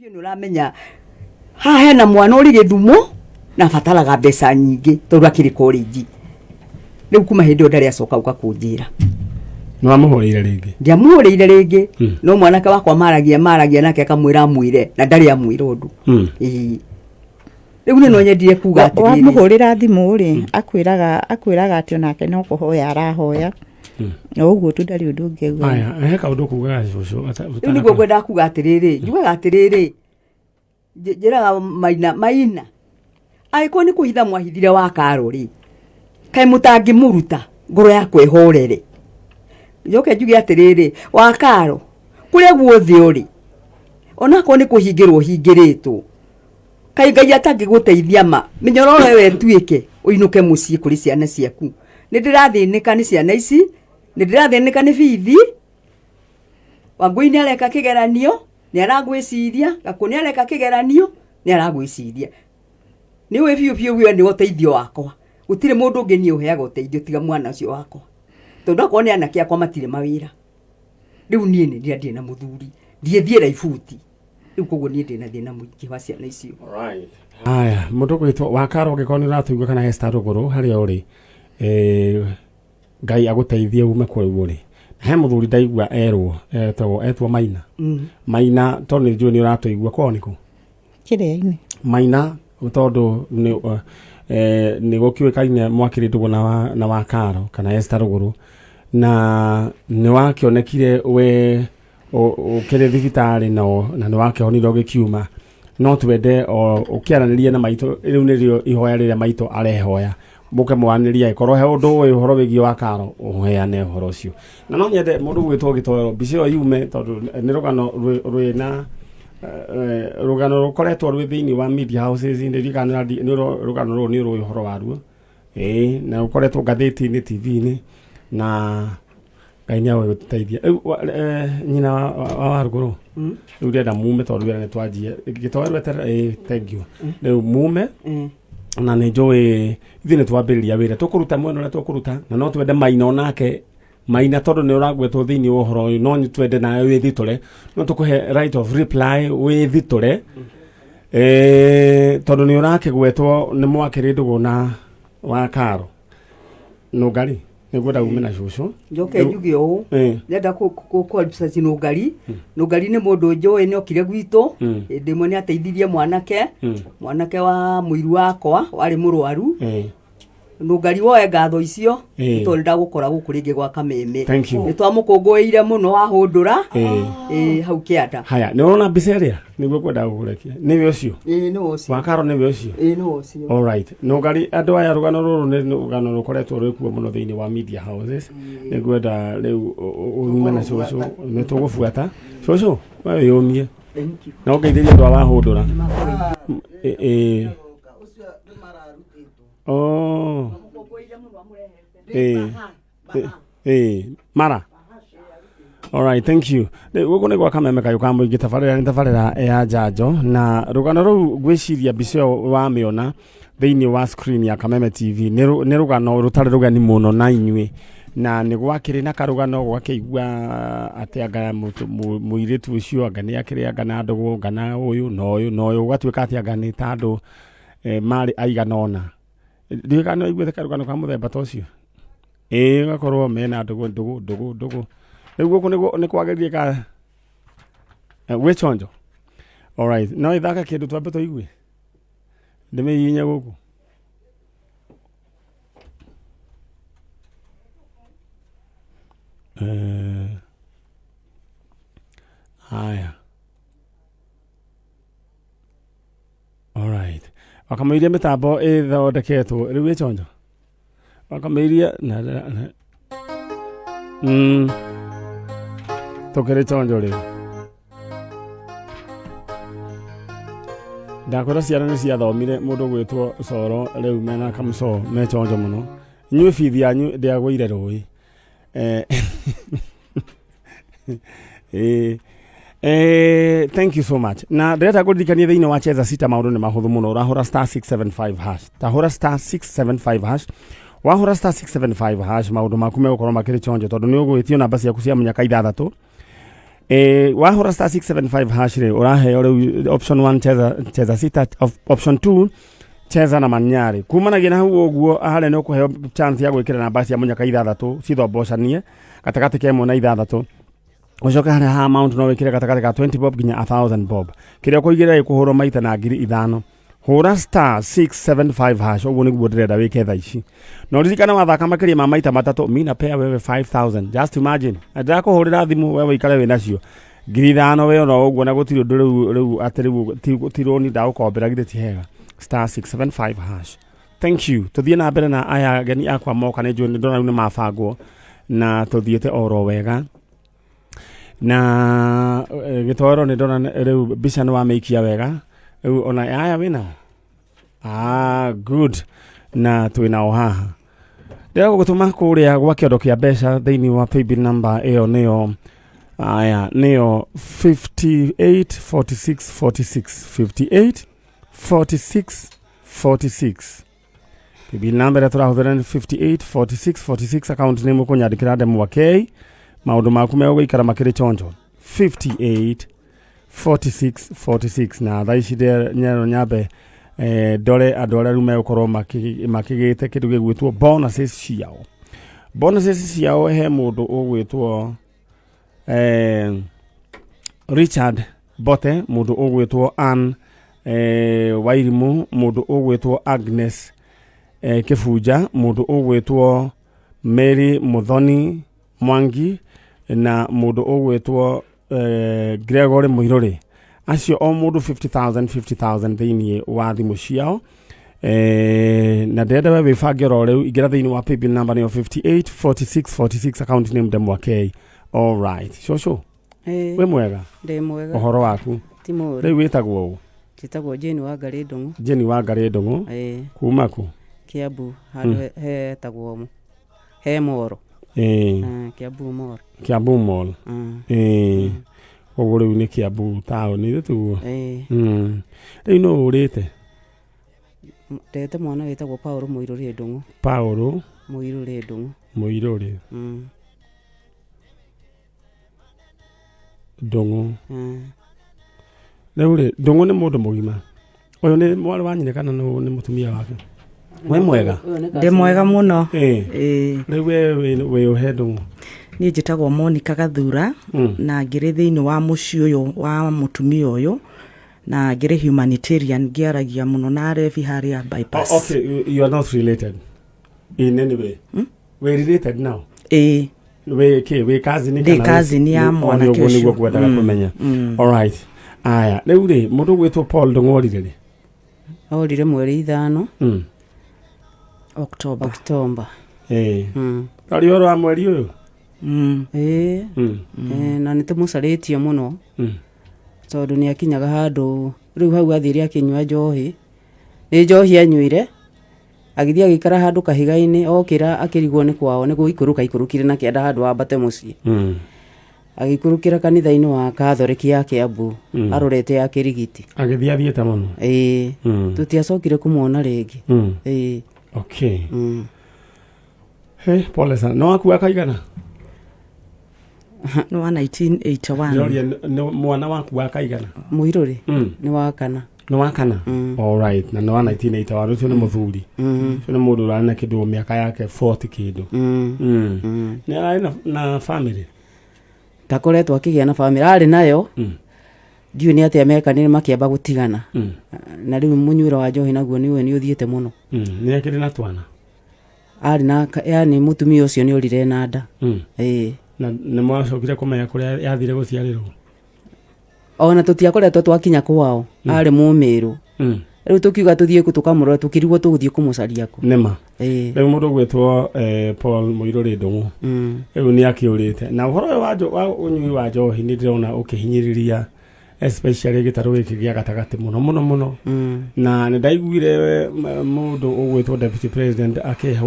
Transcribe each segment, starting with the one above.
Biũ nĩ ũramenya haha hena mwana ũrĩ gĩthumo na abataraga mbeca nyingĩ tondũ akĩrĩ college. Rĩu kuma hĩndĩ ĩyo ndarĩ acoka gũka kũnjĩra. Nĩ wamũhũrĩire rĩngĩ? Ndiamũhũrĩire rĩngĩ, no mwanake wakwa maragia maragia nake akamwĩra amwĩre na ndarĩ amwĩra ũndũ. Ĩĩ. Rĩu nĩ no nyendire kuga atĩrĩrĩ. Wamũhũrĩra thimũ rĩ, akwĩraga akwĩraga atĩ onake no kũhoya arahoya. O ũguo tu ndarĩ ũndũ ũngĩ augaga. Aya, he kaũndũ kugaga cũcũ. Rĩu nĩguo ngwendaga kuga atĩrĩrĩ, njugaga atĩrĩrĩ, njĩraga Maina, Maina, angĩkorwo nĩ kũhitha mwahithire wa Karo rĩ, kaĩ mũtangĩmũruta ngoro yakwa ĩhorere. Njoke njuge atĩrĩrĩ, wa Karo, kũrĩa guothe ũrĩ, onakorwo nĩ kũhingĩrwo ũhingĩrĩtwo, kaĩ Ngai atangĩgũteithia ma, mĩnyororo ĩyo ĩtuĩke, ũinũke mũciĩ kũrĩ ciana ciaku. Nĩ ndĩrathĩnĩka nĩ ciana ici, nĩ ndĩrathĩnĩka nĩ bithi, Wangũi nĩ areka kĩgeranio, nĩ aragwĩciria, Gakũ nĩ areka kĩgeranio, nĩ aragwĩciria. Nĩ ũĩ biũ biũ we nĩwe ũteithio wakwa. Gũtirĩ mũndũ ũngĩ niĩ ũheaga ũteithio tiga mwana ũcio wakwa. Tondũ akorwo nĩ anake akwa matirĩ mawĩra. Rĩu niĩ nĩ ndirĩ na mũthuri, ndiĩthiĩra ibuti. Rĩu koguo niĩ ndĩna thĩna mũingĩ wa ciana icio. Haya, mũndũ ũgwĩtwo Wakaro, ũngĩkorwo nĩ ũratũigua kana Esther Rũgũrũ harĩa ũrĩ, Ngai agũteithie ume kũu ũrĩ. He mũthuri ndaigua erwo etagwo etwo Maina. Maina tondũ nĩ njũĩ nĩ ũratũigua kwao nĩkũ? Kĩrĩa-inĩ. Maina tondũ nĩ nĩ gũkĩũĩkaine mwakĩrĩ ndũgũ na wa, na wa Karo kana Esther Rũgũrũ na nĩ wakĩonekire we ũkĩrĩ thibitarĩ na nĩ wakĩhonire ũgĩkiuma no twende o ũkĩaranĩrie na maitũ. Rĩu nĩrĩo ihoya rĩrĩa maitũ arehoya mũke mwaranĩrie, angĩkorwo he ũndũ ũĩ ũhoro wĩgiĩ wa Karo ũheane ũhoro ũcio. Na no nyende mũndũ gwĩtwo gĩtoero mbica ĩyo yume tondũ nĩ rũgano rwĩna rũgano rũkoretwo rwĩ thĩinĩ wa media houses. Nĩ kana nĩ rũgano rũrũ nĩ ũrũĩ ũhoro waruo, ĩĩ, na rũkoretwo ngathĩti-inĩ, TV-inĩ, na Ngai nĩ agũgũteithia. Rĩu nyina wa Warũgũrũ, rĩu ndĩrenda mume tondũ wĩra nĩ twanjie gĩtoero eterera. Ĩĩ, thank you. Rĩu mume na nĩ njũĩ ithuĩ nĩ twambĩrĩria wĩra tũkũruta mwena ũrĩa tũkũruta, na no twende Maina onake Maina tondũ nĩ ũragwetwo thĩinĩ wa ũhoro ũyũ, no nĩ twende nawe wĩthitũre, no tũkũhe right of reply wĩthitũre, tondũ nĩ ũrakĩgwetwo nĩ mwakĩrĩ ndũgũ na wa Karo Nũngari. Nĩngwenda ume na cũcũ. Njoke njuge ũũ. Ndĩrenda kũ Nũngari. Nũngari nĩ mũndũ njũĩ, nĩ okire gwitũ hĩndĩ ĩmwe, nĩ ateithirie mwanake, mwanake wa mũiru wakwa warĩ mũrwaru. Nũngari, woe ngatho icio tondũ ndagũkora gũkũ rĩngĩ gwa Kameme. Thank you. Nĩ twamũkũngũĩire mũno wahũndũra hau kĩanda. Haya, nĩ ũrona mbica ĩrĩa nĩguo kwenda gũkũrekia nĩwe ũcio? Ĩĩ, nĩ ũcio. Wakaro nĩwe ũcio? Ĩĩ, nĩ ũcio. Alright. Nũngari, andũ aya, rũgano rũrũ nĩ rũgano rũkoretwo rwĩkuo mũno thĩinĩ wa media houses. Nĩ ngwenda rĩu ume na cũcũ, nĩ tũgũbuata cũcũ, we wĩyũmie. Thank you. Na ũngeithĩrie andũ a wahũndũra. Ĩ. Oh. Ĩ. Ĩ. Mara. Alright, thank you. Rĩu gũkũ nĩ gwa Kameme kayũ ka mũingĩ, tabarĩra nĩ tabarĩra ya njanjo, na rũgano rũu ngwĩciria mbica ĩyo wamĩona thĩinĩ wa screen ya Kameme TV nĩ rũgano rũtarĩ rũgeni mũno na inyuĩ, na nĩ gwakĩrĩ na karũgano gwakĩigua atĩ anga mũirĩtu ũcio anga nĩ akĩrĩ anga na ndũgũ anga na ũyũ na ũyũ na ũyũ, gũgatuĩka atĩ anga nĩ ta andũ marĩ aigana ũna. Ndiũĩ kana nĩ waiguĩte karũgano ka mũthemba ta ũcio. Ĩĩ, ũgakorwo mena ndũgũ ndũgũ ndũgũ ndũgũ. Rĩu gũkũ nĩguo nĩ kwagĩrire ka gwĩ chonjo. Alright, no ĩthaka kĩndũ twambe tũigue. Ndĩmĩhihinye gũkũ. Haya. Alright. Wakamũiria mĩtambo ĩthondeketwo rĩu ĩ chonjo. Wakamũiria na, na, na. Tũkĩrĩ chonjo rĩu. Ndakwĩra ciana nĩ ciathomire mũndũ gwĩtwo coro, rĩu mena kamũco me chonjo mũno. Inyuĩ bithi yanyu ndĩagũire rũĩ. Thank you so much. Na ndĩrenda ngũririkanie thĩinĩ wa Cheza Sita maũndũ nĩ mahũthũ mũno. Ũrahũra star 675 hash, tahũra star 675 hash. Wahũra star 675 hash, maũndũ maku megũkorwo makĩrĩ chonjo tondũ nĩ ũgwĩtio namba ciaku cia mũnyaka ithathatũ. Wahũra star 675 hash rĩ, ũraheo rĩu option 1, cheza, cheza sita, option 2, cheza na manyarĩ. Kumanagia na hau ũguo, harĩa nĩ ũkũheo chance ya gwĩkĩra namba cia mũnyaka ithathatũ cithombocanie gatagatĩ ka 1 na 6. Ũcoke harĩa ha amount no wĩkĩre gatagatĩ ka 20 bob nginya 1000 bob. Kĩrĩa ũkũigĩrĩra gĩkũhũrwo maita na 5,000. Hũra star 675 hash, ũguo nĩguo ndĩrenda wĩke thaa ici. Na ũririkane, wathaka makĩria ma maita matatũ, mi napea wewe 5000. Just imagine, na ndĩrakũhũrĩra thimũ, wewe ũikare wĩ nacio 5,000 we ono ũguo, na gũtirĩ ũndũ rĩu atĩ rĩu ti rũni ndagũkombera, githĩ ti hega? Star 675 hash. Thank you. Tũthiĩ na mbere na aya ageni akwa moka. Nĩ njũĩ nĩ ndona rĩu nĩ mabangwo na tũthiĩte oro wega na gĩtoero. Nĩ ndona rĩu mbica nĩ wamĩikia wega rĩu ona aya wĩnao. Ah, good. Na twĩnao haha. Ndĩrenda gũgũtũma kũrĩa gwa kĩondo kĩa mbeca thĩinĩ wa paybill number ĩyo, nĩyo aya, nĩyo 58 46 46, 58 46 46. Paybill number ĩrĩa tũrahũthĩra nĩ 58 46 46. Account nĩ mũkũnyandĩkĩra ndemwa K. Maũndũ maku megũikara makĩrĩ chonjo. 58 46 46. Na thaa ici nyero nyambe ndore andũ arĩa rĩu megũkorwo makĩgĩte kĩndũ gĩgwĩtwo bonuses ciao. Bonuses ciao, he mũndũ ũgwĩtwo Richard Bote, mũndũ ũgwĩtwo Ann Wairimu, mũndũ ũgwĩtwo Agnes Kĩbunja, mũndũ ũgwĩtwo Mary Muthoni Mwangi na mũndũ ũgwĩtwo Gregory Mũirũrĩ. Acio o mũndũ 50,000 50,000 thĩinĩ wa thimũ ciao. Na ndĩrenda we wĩbange oro rĩu. Ingĩra thĩinĩ wa paybill number, nĩyo 58 46 46, account name Ndemwa K. All right, cũcũ. Wĩ mwega? Ndĩ mwega. Ũhoro waku? Ti mũũru. Rĩu wĩtagwo ũ? Njĩtagwo Jane Wangarĩ Ndũng'ũ. Jane Wangarĩ Ndũng'ũ. Kuma kũ? Kiambu, handũ hetagwo he Moro. Kiambu Moro. Kiambu Mall. Koguo rĩu nĩ Kiambu taũni ithe tiguo? Ĩĩ. Rĩu nũ ũrĩte? Ndete mwana wĩtagwo Paul Mũirũrĩ Ndũng'ũ. Paul Mũirũrĩ Ndũng'ũ. Mũirũrĩ Ndũng'ũ. Rĩu rĩ, Ndũng'ũ nĩ mũndũ mũgima ũyũ, nĩ mwarĩ wa nyina kana nĩ mũtumia wake? Wĩ mwega? Ũyũ nĩ Ndĩ mwega mũno. Ĩĩ. Rĩu we wĩ ũhe Ndũng'ũ? Niĩ njĩtagwo Monica Gathura na ngĩrĩ thĩinĩ wa mũciĩ ũyũ wa mũtumia ũyũ na ngĩrĩ humanitarian, ngĩaragia mũno na arebi harĩa bypass. Oh, okay, you are not related in any way? We related now? Ĩĩ. Wĩ kĩ, wĩ cousin? Ndĩ Kana cousin ya mwanake ũguo nĩguo ũcio. ngwendaga kũmenya. Alright, aya, rĩu rĩ, mũndũ ũgwĩtwo Paul Ndũng'orire rĩ? Orire mweri 5. October. Oktomba. Arĩ ũhoro wa mweri ũyũ. Ĩĩ. Na nĩ tũmũcarĩtie mũno tondũ nĩ akinyaga handũ rĩu hau athire akĩnyua njohi, nĩ njohi anyuire, agĩthiĩ agĩikara handũ kahiga-inĩ. Okĩra akĩrigwo nĩ kwao, nĩ gũikũrũka ikũrũkire na kĩanda handũ ambate mũciĩ. Agĩikũrũkĩra kanitha-inĩ wa Katholiki ya Kiambu arorete ya Kĩrigiti. Agĩthiĩ athiĩte mũno. Ĩĩ. Tũtiacokire kũmuona rĩngĩ. Ĩĩ. Okay. Hey, pole sana. No waku akaigana? Nĩ wa 1981. Ndĩroria nĩ mwana waku wakaigana? Mũirũrĩ nĩ wa kana. Nĩ wa kana. Alright, na nĩ wa 1981. Ũcio nĩ mũthuri. Ũcio nĩ mũndũ ũrarĩ na kĩndũ mĩaka yake 40 kĩndũ. Nĩ ararĩ na family? Ndakoretwo akĩgĩa na bamĩrĩ, arĩ nayo. Ndiũĩ nĩ atĩa mekanire makĩamba gũtigana. Na rĩu mũnyuĩre wa njohi naguo nĩ ũĩ nĩ ũthiĩte mũno. Nĩ akĩrĩ na twana? Arĩ na yani mũtumia ũcio nĩ orire na nda. Ĩĩ. Na nĩ mwacokire kũmenya kũrĩa yathire gũciarĩrwo? Ona tũtiakoretwo twakinya kwao, arĩ mũmĩrũ. Rĩu tũkiuga tũthiĩ kũ tũkamũrora, tũkĩrigwo tũgũthiĩ kũmũcaria kũ. Nĩma. Ĩĩ. Rĩu mũndũ ũgwĩtwo Paul Mũirũrĩ Ndũng'ũ rĩu nĩ akĩũrĩte na ũhoro ũyũ wa ũnyui wa njohi, nĩ ndĩrona ũkĩhinyĩrĩria especially gĩtarũ gĩkĩ gĩa gatagatĩ mũno mũno mũno. Na nĩ ndaiguire mũndũ ũgwĩtwo deputy president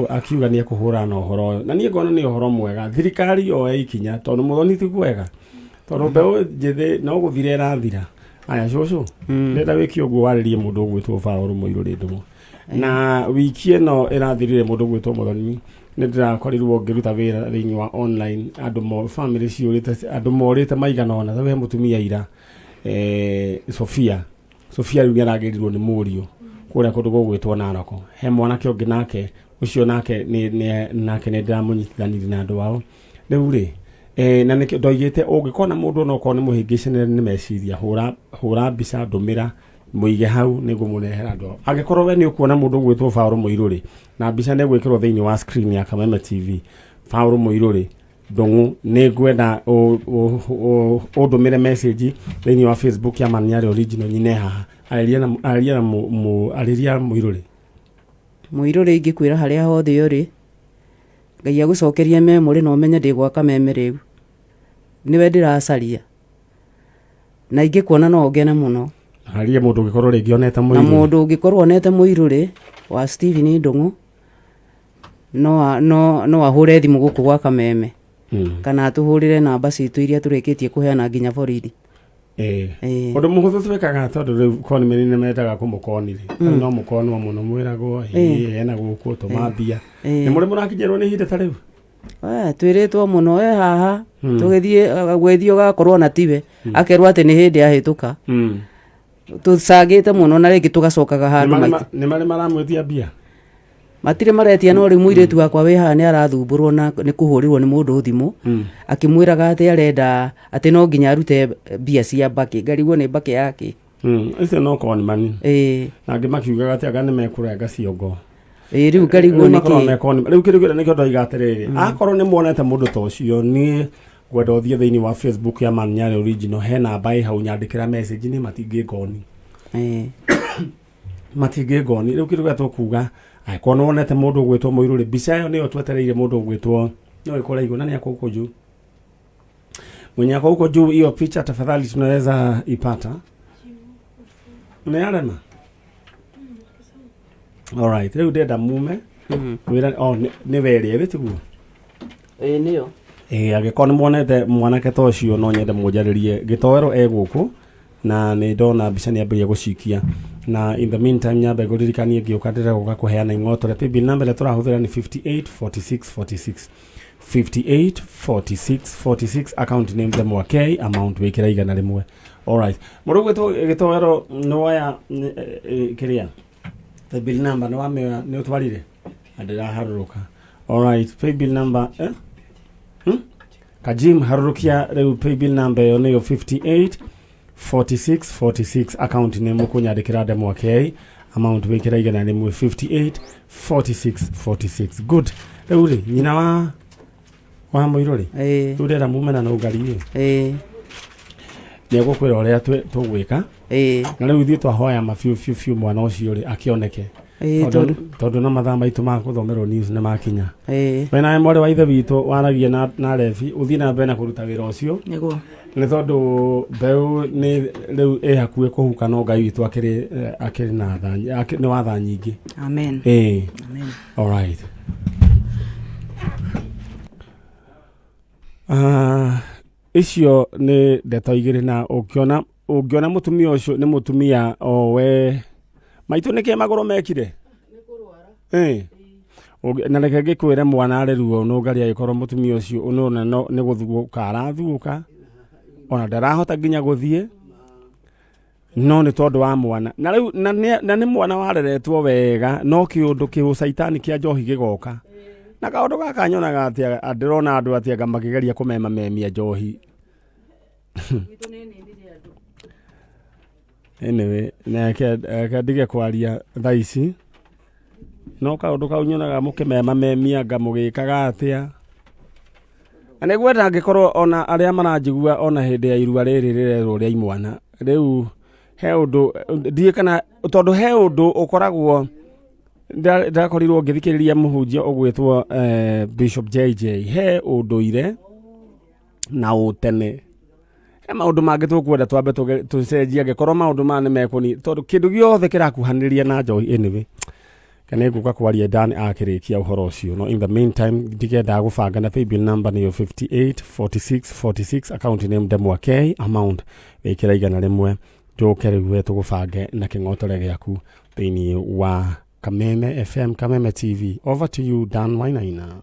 akiuga nĩ ekũhũrana na ũhoro ũyũ, na niĩ ngona nĩ ũhoro mwega thirikari yoe ikinya, tondũ mũthoni ti kwega, tondũ mbeũ njĩthĩ no gũthira ĩrathira. Aya, cũcũ, ndĩrenda wĩke ũguo, warĩrie mũndũ ũgwĩtwo Paul Mũirũrĩ Ndũng'ũ. Na wiki ĩno ĩrathirire, mũndũ ũgwĩtwo Mũthoni Nĩ ndĩrakorirwo ngĩruta wĩra thĩinĩ wa online, andũ mo family ciũrĩte, andũ morĩte maigana ũna. He mũtumia ira, Sofia, Sofia rĩu nĩ aragĩrirwo nĩ mũriũ kũrĩa kũndũ gũgwĩtwo Naroko. He mwanake ũngĩ nake ũcio nake nake nĩ ndĩramũnyitithanirie na andũ ao rĩu rĩ, na nĩkĩo ndoigĩte ũngĩkona mũndũ onokorwo nĩ mũhĩngĩcane nĩ meciria, hũra hũra mbica, ndũmĩra, mũige hau nĩguo mũnehera andũ ao. Angĩkorwo we nĩ ũkuona mũndũ ũgwĩtwo Paul Mũirũrĩ, na mbica nĩ gwĩkĩrwo thĩinĩ wa screen ya Kameme TV, Paul Mũirũrĩ Ndũng'ũ, nĩ ngwenda ũndũmĩre message thĩinĩ wa Facebook ya Maniarĩ Original nyine haha. Arĩria na arĩria na arĩria Mũirũrĩ. Mũirũrĩ, ingĩkwĩra harĩa hothe ũrĩ, Ngai agũcokerie memory na ũmenye ndĩ gwa Kameme rĩu. Nĩwe ndĩracaria. Na ingĩkuona no ngene mũno. Arĩria mũndũ ũngĩkorwo rĩngĩ onete Na Mũirũrĩ. Mũndũ ũngĩkorwo onete Mũirũrĩ wa Stephen Ndũng'ũ no ahũre thimũ gũkũ gwa Kameme kana atũhũrĩre namba citũ iria tũrĩkĩtie kũheana nginya borithi. Ũndũ mũhũthũ twĩkaga, tondũ rĩu conmen nĩ mendaga kũmũkoni rĩ, rĩu no mũkonwo mũno, mwĩragwo ĩ ena gũkũ tũma mbia. Nĩ mũrĩ mũrakinyĩrwo nĩ ihinda ta rĩu? We, twĩrĩtwo mũno e haha tũgĩthiĩ gwĩthiĩ ũgakorwo na tiwe akerwo atĩ nĩ hĩndĩ ahĩtũka. Tũcangĩte mũno na rĩngĩ tũgacokaga Nĩ handũ marĩ maita. Nĩ marĩ maramwĩtia mbia? Matirĩ maretia, no rĩu mũirĩtu wakwa wĩ haha nĩ arathumbũrwo na nĩ kũhũrĩrwo nĩ mũndũ thimũ akĩmwĩraga atĩ arenda atĩ no nginya arute mbia cia mbakĩ. Ngarigwo nĩ mbakĩ yake. Icio no conman. Na angĩ makiugaga atĩ anga nĩ mekũrenga ciongo. Ĩĩ, rĩu ngarigwo Rĩu nĩ makoragwo kĩ. me conman. Rĩu kĩndũ kĩrĩa nĩkĩo ndoiga atĩrĩrĩ, akorwo nĩ muonete mũndũ ta ũcio, niĩ ngwenda ũthiĩ thĩinĩ wa Facebook ya Man Nyarĩ Original, he namba ĩ hau, nyandĩkĩra message, nĩ matingĩngoni. Matingĩngoni. Rĩu kĩndũ kĩrĩa tũkuga, angĩkorwo nĩ wonete mũndũ ũgwĩtwo Mũirũrĩ, mbica ĩyo nĩyo twetereire. Mũndũ ũgwĩtwo no ĩkũra igũ na nĩ ako huko juu, mwenye ako huko juu, hiyo picha tafadhali tunaweza ipata? Nĩ arema. Alright, rĩu ndenda mume wĩra. Oh, nĩ werĩ ĩrĩ tiguo? Ĩĩ, nĩyo. Ĩĩ, angĩkorwo nĩ muonete mwanake ta ũcio, no nyende mũnjarĩrie. Gĩtoero e gũkũ na nĩ ndona mbica nĩ ambĩrĩria gũcikia, na in the meantime nyambe ngũririkanie ngĩũka ndĩregoka kũheana ing'otore. Paybill number ĩrĩa tũrahũthĩra nĩ 58 46 46, 58 46 46, account name The Mwakei, amount wĩkĩra 100. Alright, mũndũ ũgwĩtwo Gĩtoero, nĩ woya kĩrĩa paybill number, nĩ wamĩoya, nĩ ũtwarire na ndĩraharũrũka. Alright, paybill number, eh? Kajim, harũrũkia rĩu paybill number ĩyo nĩyo 58 46 46, account nĩ mũkũnyandĩkĩra Ndemwa K, amount wĩkĩra 100, 58 46 46. Good. Rĩu rĩ, nyina wa Mũirũrĩ, rĩu ndĩrenda mumena na ũngari rĩ, nĩ egũkwĩra ũrĩa tũgwĩka. Na rĩu ithuĩ twahoya ma biũ biũ biũ mwana ũcio rĩ akĩoneke, tondũ no mathaa maitũ ma gũthomerwo news nĩ makinya. We nawe mwarĩ wa ithe witũ waragia na rebi, ũthiĩ na mbere na kũruta wĩra ũcio, nĩ tondũ mbeũ nĩ rĩu ĩ hakuhĩ kũhuka, no Ngai witũ akĩrĩ na tha nĩ wa tha nyingĩ. Amen. Ĩĩ. Amen. Alright. Ah, icio nĩ ndeto igĩrĩ, na ũngĩona mũtumia ũcio nĩ mũtumia o we maitũ, nĩkĩ magũrũ mekire? Na reke ngĩkwĩre, mwana arĩ ruo nũngari, agĩkorwo mũtumia ũcio nĩwona no nĩ gũthuũka arathuũka, ona ndarahota nginya gũthiĩ, no nĩ tondũ wa mwana. Na rĩu na nĩ mwana wareretwo wega, no kĩũndũ kĩũcaitani kĩa njohi gĩgoka na kaũndũ gaka nyonaga atĩ ndĩrona andũ atĩ anga makĩgeria kũmema memia njohi. Anyway, reke ndige kwaria thaa ici, no kaũndũ kau nyonaga mũkĩmema memia anga mũgĩkaga atĩa, na nĩ ngwenda angĩkorwo ona arĩa maranjigua ona hĩndĩ ya irua rĩrĩ rĩrerwo rĩa imwana rĩu, he ũndũ ndiĩ kana tondũ he ũndũ ũkoragwo ndakorirwo ngĩthikĩrĩria mũhunjia ũgwĩtwo Bishop JJ, he ũndũire na ũtene, he maũndũ mangĩ tũkwenda twambe tũcenjie angĩkorwo maũndũ maya nĩ mekũni, tondũ kĩndũ gĩothe kĩrakuhanĩrĩria na njohi. Anyway, kana ngũka kwaria Dan akĩrĩkia ũhoro ũcio, no in the meantime ndigendaga gũbanga na paybill number nĩyo 58 46 46, account name Ndemwa K, amount wĩkĩra 100. Njũke rĩu we tũgũbange na kĩng'otore gĩaku thĩinĩ wa Kameme FM, Kameme TV. Over to you, Dan Wainaina.